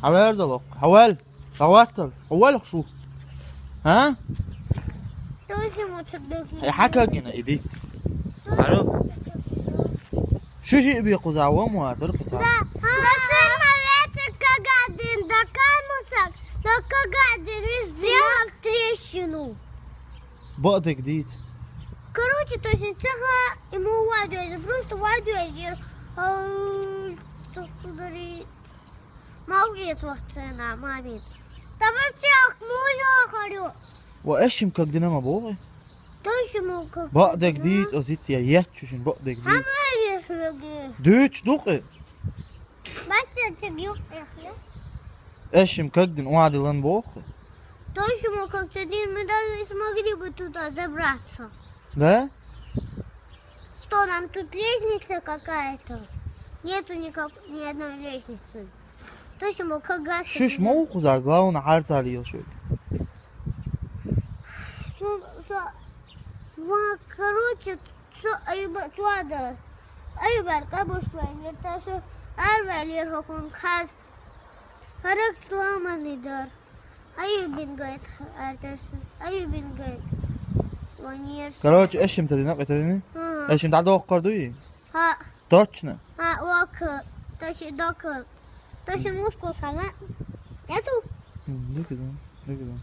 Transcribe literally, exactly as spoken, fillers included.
Хьавер залокх, хьавел. Хьаваттал, хьавел шу. А? Тоже ему тогда. Э, хьакагина, иди. Алло. Шу ши иби куза, вон муатар кута. Да. Машина ветер кагадин, да камусак, да кагадин из сделал трещину. Бадык дит. Короче, то есть цеха ему вадёзер, просто вадёзер. Ау, что говорит? Молодец, вот цена, мамин. Там всех мужа говорю. Ва эшим кагдина ма богъи. То есть ему как... Бадык дит, озит я ятчушин бадык дит. Хамари шуги. Дыч дукъи. Бассейнчик юк, эх, я. Эшим кагдин уадилан богъи. То есть ему как-то день мы даже не смогли бы туда забраться. Да? Что нам тут лестница какая-то? Нету никак, ни одной лестницы. То есть ему как газ... Шиш ма куза, главное харцали ел шуг. Что, что, ва-, короче, что, Аюба, Туада. Аюбар кабушка, нертасу, арвалер хокун каз. Харак сломанный дар. Аюбин говорит, артас. Аюбин говорит. Ванер. Короче, эшим тадина, кытадини? Ага. Эшим тадо оккардуи? Ха, Точно. ха, ок. То есть док. То есть мускул хана. Нету? М, не кидан, не кидан.